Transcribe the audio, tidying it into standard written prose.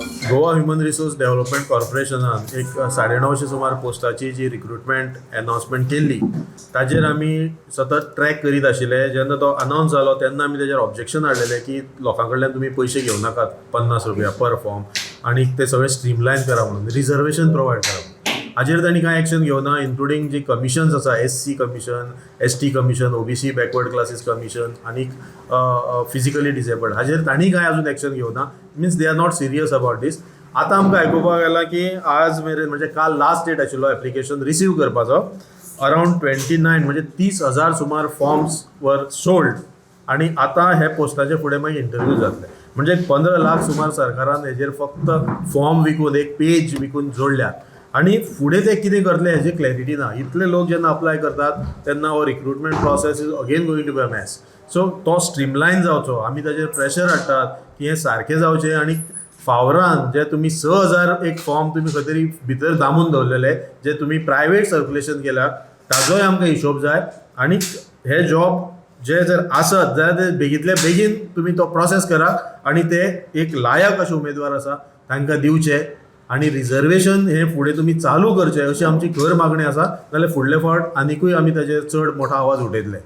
Goa human resource development कॉर्पोरेशनान एक 950 सुमार पोस्टाची जी रिक्रुटमेंट अनाउन्समेंट केल्ली, ताजेर आमी सतत ट्रॅक करीत आशिल्ले. जेन्ना तो अनाउन्स जालो तेन्ना आमी तेजेर ऑब्जेक्शन हाडलेलें की लोकां कडल्यान तुमी पयशे घेवं नाकात 50 रुपया पर फॉर्म आनी ते सगळें स्ट्रीमलायन करा म्हणून, रिजर्वेशन प्रोवायड करा म्हणून. हाजेर तांणी कांय एक्शन घेवना, इन्क्लुडींग जी कमिशन्स आसा, SC commission, ST commission, OBC backward classes commission आनी फिजिकली डिसेबल्ड, हाजेर तांणी कांय अजून एक्शन घेवना, means they are not serious about this. आतां आमकां आयकुपाक आयलां की आज मेरेन, म्हणजे काल लास्ट डेट आशिल्लो एप्लिकेशन रिसीव करपाचो, अरावंड 29 म्हणजे 30,000 सुमार फॉर्म्स वर सोल्ड आनी आतां हे पोस्टाचे फुडें मागीर इंटरव्यू जातले. म्हणजे एक 15 लाख सुमार सरकारान हेजेर फक्त फॉर्म विकून, एक पेज विकून जोडल्यात आनी फुडें ते कितें करतले हेजी क्लॅरिटी ना. इतले लोक जेन्ना अप्लाय करतात तेन्ना हो recruitment process is again going to be a mess. So तो स्ट्रीमलायन जावचो, आमी ताजेर प्रेशर हाडटात की हें सारकें जावचें आनी फावरान जे तुमी 6000 एक फॉर्म तुमी खंय तरी भितर दामून दवरलेले, जे तुमी प्रायवेट सर्क्युलेशन केल्या, ताजोय आमकां हिशोब जाय. आनी हे जॉब जे जर आसत जाल्यार ते बेगींतल्या बेगीन तुमी तो प्रोसेस करात आनी ते एक लायक अशे उमेदवार आसा तांकां दिवचे आनी रिजर्वेशन हे फुडें तुमी चालू करचें, अशी आमची खर मागणी आसा. जाल्यार फुडले फावट आनिकूय आमी ताजेर चड मोठो आवाज उठयतले.